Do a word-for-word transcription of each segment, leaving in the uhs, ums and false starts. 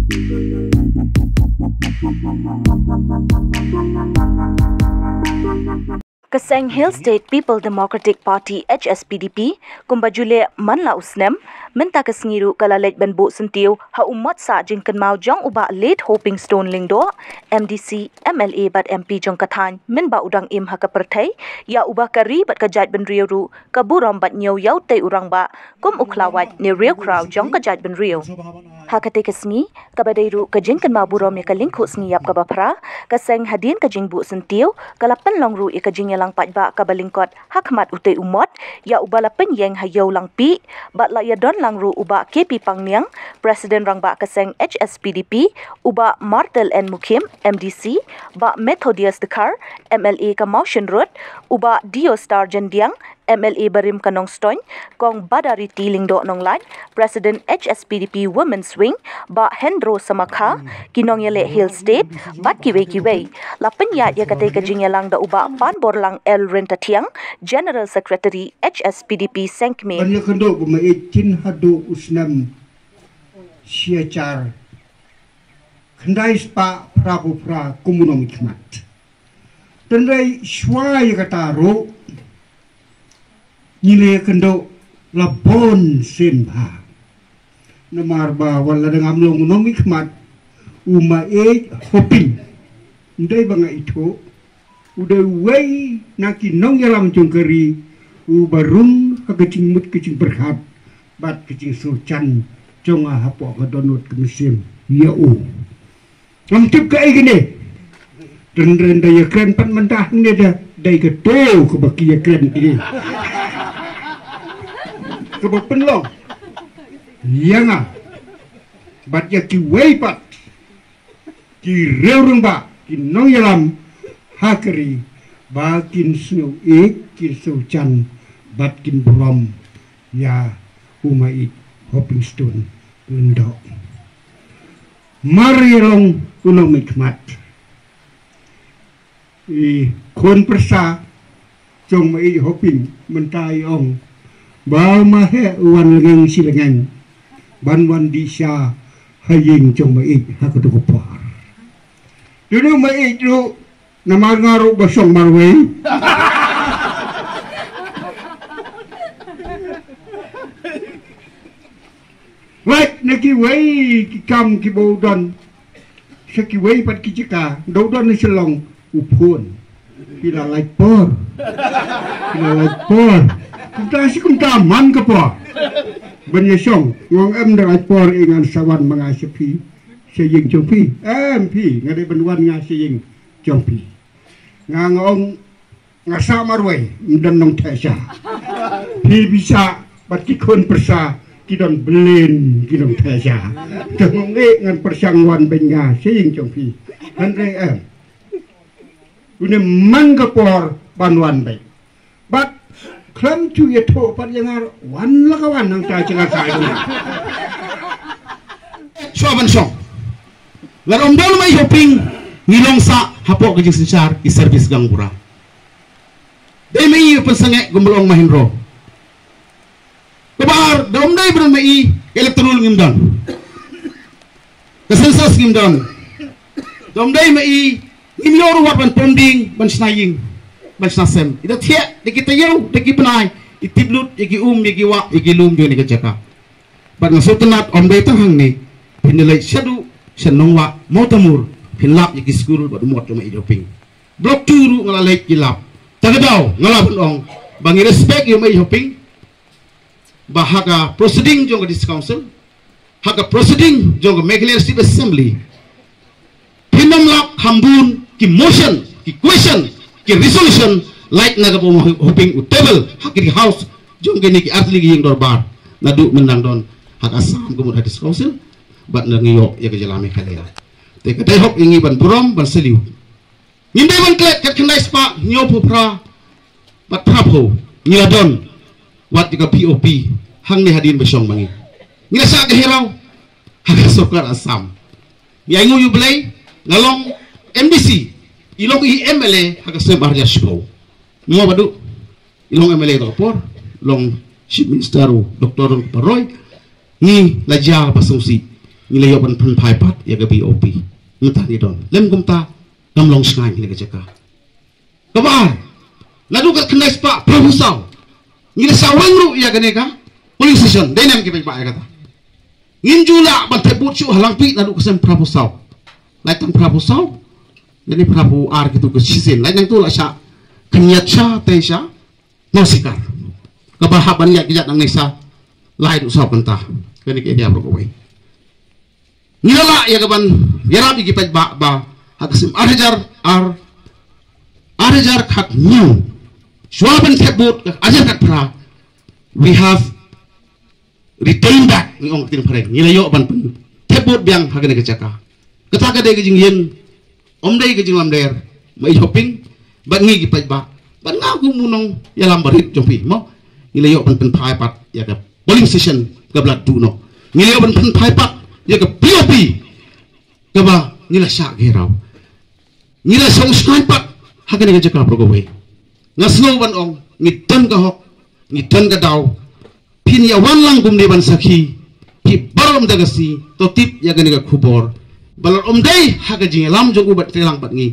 Ka seng Hill State People Democratic Party, H S P D P, kumba ju leh man la u snem, mynta ka sngi ruh ka la leit ban buh syntiew ha u mot sah jingkynmaw jong u Bah Late Hoping Stone Lyngdoh, M D C, M L A bad M P jong ka thaiñ mynba u dang im ha ka pyrthei, ïa u Bah ka ri bad ka jaitbynriew ruh ka burom bad ñiew ïa utei u rangbah kum u khlawait ne riewkhraw jong ka jaitbynriew. Ha katei ka sngi, kaba dei ruh ka jingkynmaw burom ïa ka lyngkhuh sngi ïap kaba phra, ka seng hadien ka jingbuh syntiew ka la pynlong ruh ïa ka jingïalang paidbah kaba lyngkot ha khmat utei u mot, ïa uba la pynïeng ha Ïew Langpih, bad la ïadon lang ruh u Bah K P Pangniang, President Rangbah ka seng H S P D P, u Bah Martel N Mukhim, M D C, Bah Methodius Dkhar, M L A ka Mawshynrut, u Bah Dio Star Jyndiang, M L A barim ka Nongstoiñ, Kong Badariti Lyngdoh Nonglait, President H S P D P Women's Wing, Bah Hendro Samakha, ki nongïaleh Hill State, bad kiwei kiwei. La pynïaid ïa katei ka jingïalang da u Bah Panborlang L Ryntathiang, General Secretary H S P D P Sengkmie. Ban ïakynduh ba ma ïeit kin haduh u snem shi hajar khyndai spah phra phew phra kum u nongmihkhmat. Hynrei shuwa ïa kata ruh ngi la ïakynduh la bun sien bha. Namar ba wat la dang ngam long u nongmihkhmat, u ma ïeit Hoping, ym dei ba nga ithuh, u dei uwei na ki nongïalam jong ka ri uba rung ha ka jingmut ka jingpyrkhat bad ka jingsngewsih jong nga hapoh ka dohnud ka mynsiem ïa u. Ngam tip kaei kane. Tynrai da ïakren pat mynta hangne da dei kato kaba ki ïakren kine, kaba pynlong ïa nga bad ïa kiwei pat ki riew rangbah, ki nongïalam ha ka ri, ba kin sngew ïeit, kin sngew jan bad kin burom ïa u ma ïeit Hoping Stone Lyngdoh. Mar ïa long u nongmihkhmat, i khun pyrsa jong ma ïeit Hoping mynta i ong ba ma heh u wan lyngngeng shi lyngngeng ban wan dih sha ha ïing jong ma ïeit ha kato ka por. Te u ma ïeit ruh, namar nga ruh ba shong marwei, lait na kiwei ki kam kiba u don sha kiwei pat ki jaka, da u don na Shillong u phone. Phi la lait por, phi la lait por. Kumta shi kumta man ka por ban ïashong. Nga ong em da lait por, eh, ngan sa wan ma nga sha phi, sha ïing jong phi. Em phi, nga dei ban wan nga sha ïing jong phi. Nga, nga ong nga sah marwei, ym don nongtheh sha. Phi phi sah bad ki khun pyrsa ki don byllion ki nongtheh sha. Te nga ong eh, ngan pyrshang wan beit nga sha ïing jong phi. Hynrei em, une man ka por ban wan beit. Bad khlem ju ïathuh pat ïa nga, wan la ka wan, nangta jngar sa ïa nga. Shuwa ban shong, lada ym don ma ïeit Hoping, ngi long sah hapoh ka jingsynshar ki service gang bura. Dei ma ïeit pynsangeh kumba long ma Hynro. Kaba ar, da ym dei ba don ma ïeit, ka electoral ngim don, ka census ngim don. Da ym dei ma ïeit, ngim ïoh ruh wat ban pom ding ban shna ïing, ban shna sem. I da thiah da ki taïew, da ki bnai, i tip lut ïa ki um, ïa ki wah, ïa ki lum jong kane ka jaka. Bad nga sngewtynnat ym dei tang hangne, phin da leit shaduh sha Nongwah, Mawtamur, phin lap ïa ki skul bad u mot jong ma ïeit Hoping. Block two ruh nga la leit, ki lap. Ta ka daw nga lah ban ong ba ngi respect ïa ma ïeit Hoping, ba ha ka proceeding jong ka District Council, ha ka proceeding jong ka Meghalaya Legislative Assembly, phin ym lap kham bun ki motion, ki question, ki resolution lait na kaba u ma Hoping u table ha ki House jong kine ki artylli ki ïing dorbar, naduh mynta dang don ha ka Assam ka mut ha District Council, bad ngi ïoh ïa ka jylla Meghalaya. Te ka dei hok ïa ngi ban burom, ban salute. Ngim dei ban klet, kat khyndai spah hynñiew phew phra bad phra phew ngi la don wat ïa ka P O P hangne hadien ba shong ma ngi. Ngi la shah ka hiraw ha ka sorkar Assam. Ngi ainguh ïa U Blei, nga long M D C, i long i M L A ha ka snem ar hajar shiphew. Mo Baduh, i long M L A ka por, long Chief Minister u Doctor Ronald Kpal Roy. Ngi la jia ba sngewsih. Ngi la ïoh ban pynphai pat ïa ka B O P. Mynta ngi don lem kumta, ngam long shngaiñ ha kane ka jaka. Kaba ar, naduh ka khyndai spah phra phew saw ngi la shah weng ruh ïa kane ka polling station. Dei ne em ki paidbah ïa kata? Ngim ju lah ban thep vote shuh ha Langpih naduh ka snem phra phew saw. Lait tang phra phew saw, lane phra phew ar, kito ki shisien. Lait nangto la shah khyndiat sha, te sha Mawsikar, kaba hap ban ïaid kjat nangne sa lai haduh saw kynta. Kane ka area baroh kawei. Ngi la lah ïa ka ban ïarap ïa ki paidbah ba ha ka snem ar hajar ar, ar hajar khathynñiew, shuwa ban thep vote ka ar hajar khatphra, we have retain back, ngi ong ka ktien phareng, ngi la ïoh ban pynthep vote biang ha kane ka jaka. Kata ka dei ka jingïeng, ym dei ka jinglamler ma i Hoping bad ngi ki paidbah, bad nga kum u nongïalam barit jong phi mo. Ngi la ïoh ban pynphai pat ïa ka polling station kaba la duh noh. Ngi la ïoh ban pynphai pat ïa ka P O P kaba ngi la shah gheiraw. Ngi la shong shngaiñ pat ha kane ka jaka baroh kawei. Nga sngew ban ong ngi don ka hok, ngi don ka daw. Phin ïa wan lang kumne ban sakhi, phi baroh mynta ka sngi to tip ïa kane ka khubor. Ba lada ym dei ha ka jingïalam jong u bad treilang bad ngi,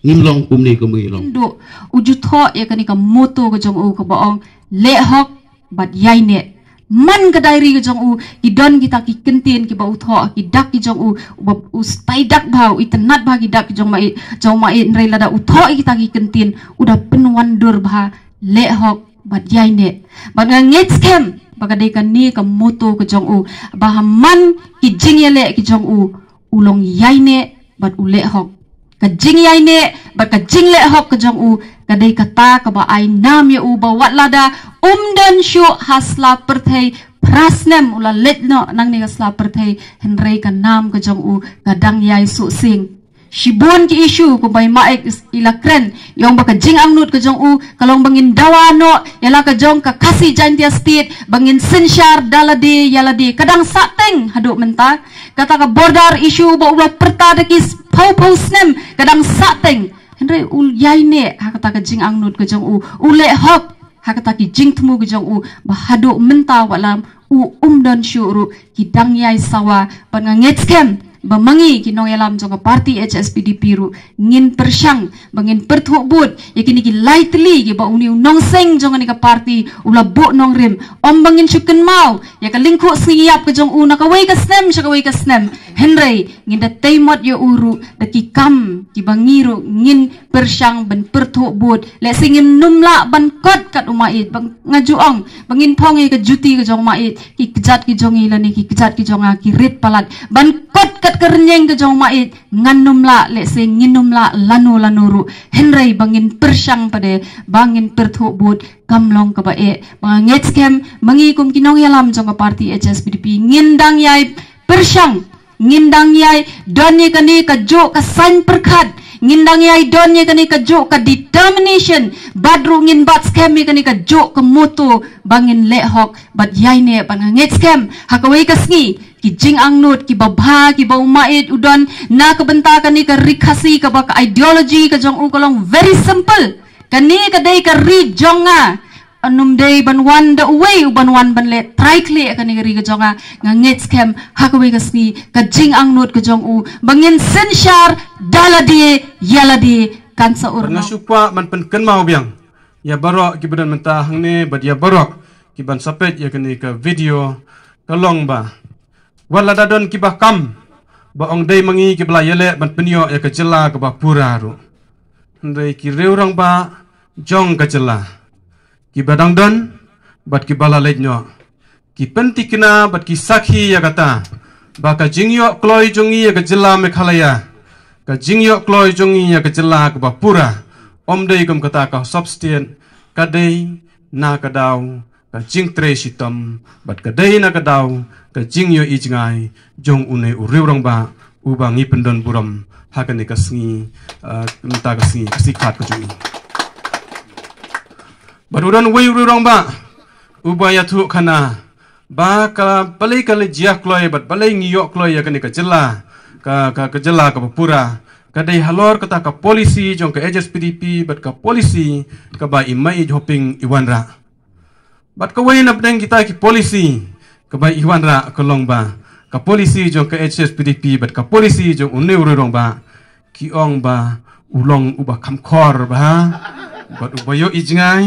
ngim long kumne kumne long. Ndu u ju thoh ïa kane ka motto ka jong u kaba ong leh hok bad ïaineh. Man ka diary ka jong u ki don kita ki kyntien kiba u thoh, ki dak ki jong u, uba u stai dak bha, u itynnad bha ki dak ki jong ma i, jong ma i, hynrei lada u thoh ïa kita ki kyntien u da pynwandur bha, leh hok bad ïaineh. Bad nga ngeit skhem ba ka dei kane ka motto ka jong u, ba ha man ki jingïaleh ki jong u, u long ïaineh bad u leh hok. Ka jingïaineh bad ka jingleh hok ka jong u ka dei kata kaba ai nam ïa u ba wat lada um don shuh ha sla pyrthei, phra snem u la leit noh nangne ka sla pyrthei, hynrei ka nam ka jong u ka dang ïai suh sing. Shibun ki issue kumba i Maiek i la kren, i ong ba ka jingangnud ka jong u ka long ba ngin dawa noh ïa la ka jong ka Khasi Jaintia State, ba ngin synshar da lade ïa lade. Ka dang sahteng haduh mynta. Kata ka border issue ba u la pyrta da ki phew phew snem ka dang sahteng. Hynrei u ïaineh ha kata ka jingangnud ka jong u, u leh hok ha kata ki jingthmu ka jong u, ba haduh mynta wat la u um don shuh ruh ki dang ïai sawa. Bad nga ngeit skhem ba ma ngi ki nongïalam jong ka party H S P D P ruh ngin pyrshang ba ngin pyrthuh bud ïa kine ki lai tylli kiba une u nongseng jong kane ka party u la buh nongrim. Ym ba ngin shu kynmaw ïa ka lyngkhuh sngi ïap ka jong u na kawei ka snem sha kawei ka snem, hynrei ngin da tei mot ïa u ruh da ki kam kiba ngi ruh ngin pyrshang ban pyrthuh bud. Lehse ngin nym lah ban kot kat u Maiek, ba nga ju ong ba ngin phong ïa ka juti ka jong u Maiek, ki kjat ki jong i lane ki kjat ki jong nga ki rit palat ban kot kat ka rynïeng ka jong u Maiek. Ngan nym lah, lehse ngin nym lah lano lano ruh, hynrei ba ngin pyrshang pat de ba ngin pyrthuh bud kam long kaba eh. Ba nga ngeit skhem ma ngi kum ki nongïalam jong ka party H S P D P ngin dang ïai pyrshang, ngin dang ïai don ïa kane ka juh ka saiñ pyrkhat, ngin dang ïai don ïa kane ka juh ka determination, bad ruh ngin bat skhem ïa kane ka juh ka motto ba ngin leh hok bad ïaineh. Bad nga ngeit skhem ha kawei ka sngi ki jingangnud kiba bha kiba u Maiek u don na ka bynta kane ka Ri Khasi, kaba ka ideology ka jong u ka long very simple: kane ka dei ka ri jong nga. Ym dei ban wan da uwei u ban wan ban leh trai khlieh ha kane ka ri ka jong nga. Nga ngeit skhem ha kawei ka sngi ka jingangnud ka jong u ba ngin synshar da lade ïa lade kan sa ur. Nga shu kwah ban pynkynmaw biang ïa baroh kiba don mynta hangne bad ïa baroh kiban sa peit ïa kane ka video, ka long ba wat lada don kiba kam ba ong dei ma ngi kiba la ïaleh ban pynïoh ïa ka jylla kaba pura ruh, hynrei ki riewrangbah jong ka jylla kiba dang don bad kiba la leit noh, ki pyntikna bad ki sakhi ïa kata ba ka jingïoh kloi jong ngi ïa ka jylla Meghalaya, ka jingïoh kloi jong ngi ïa ka jylla kaba pura, ym dei kum kata ka sop state, ka dei na ka daw ka jingtrei shitom bad ka dei na ka daw ka jingïohi jngai jong une u riewrangbah uba ngi pyndon burom ha kane ka sngi, eh, mynta ka sngi, ka sngi khat ka jong ngi. Bad u don uwei u riewrangbah uba ïathuh khana ba ka balei ka la jia kloi bad balei ngi ïoh kloi ïa kane ka jylla, ka, ka, ka jylla kaba pura, ka dei halor kata ka policy jong ka H S P D P bad ka policy kaba i Maiek Hoping i wanrah. Bad kawei na pdeng kita ki policy kaba i wanrah ka long ba Ka policy jong ka H S P D P bad ka policy jong une u rangbah ki ong ba u long uba kham khor bha, bad uba ïohi jngai,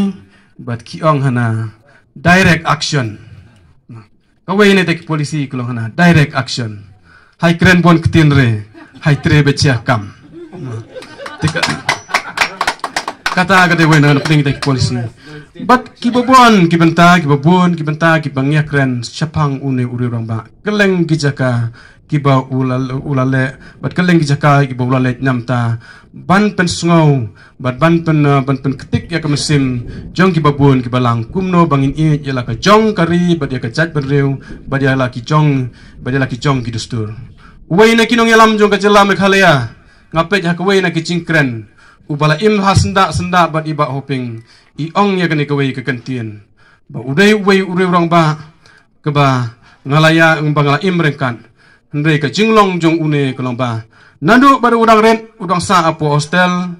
bad ki ong hana direct action. Kawei na kita ki policy ka long hana direct action. Hai kren bun ktien re, hai trei beit sha kam. Te ka, kata ka dei wei na pdeng kita ki policy. Bad kiba bun ki bynta, kiba bun ki bynta kiba ngi ïakren shaphang une u rangbah. Kylleng ki jaka kiba u la, u la leh, bad kylleng ki jaka kiba u la leh namar ban pynsngew, bad ban pyn, uh, ban pynktik ïa ka mynsiem jong kiba bun kiba lang kumno ba ngin ïeit ïa la ka jong ka ri, bad ïa ka jaitbynriew, bad ïa la ki jong, bad ïa la ki jong ki dustur. Uwei na ki nongïalam jong ka jylla Meghalaya, nga peit ha kawei na ki jingkren, uba la im ha syndah syndah bad i Bah Hoping, i ong ïa kane kawei ka kyntien ba u dei uwei u rangbah kaba nga la ïa, ba nga la im ryngkat. Hynrei ka jinglong jong une ka long ba naduh ba u dang rit, u dang sah hapoh hostel,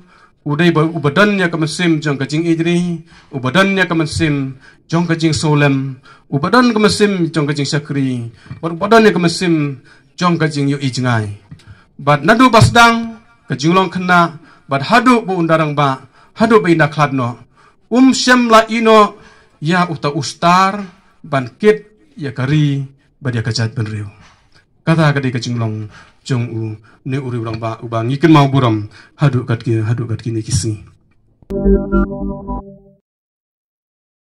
u dei ba uba don ïa ka mynsiem jong ka jingïeit ri, uba don ïa ka mynsiem jong ka jingsngewlem, uba don ka mynsiem jong ka jingshakri, bad uba don ïa ka mynsiem jong ka jingïohi jngai. Bad naduh ba sdang ka jinglong khynnah, bad haduh ba un da rangbah, haduh ba in da khlad noh, um shym la ïeh noh ïa uta u star ban kit ïa ka ri bad ïa ka jaitbynriew. Kata ka dei ka jinglong jong une u rangbah uba ngi kynmaw burom haduh kat ki, haduh kat kine ki sngi.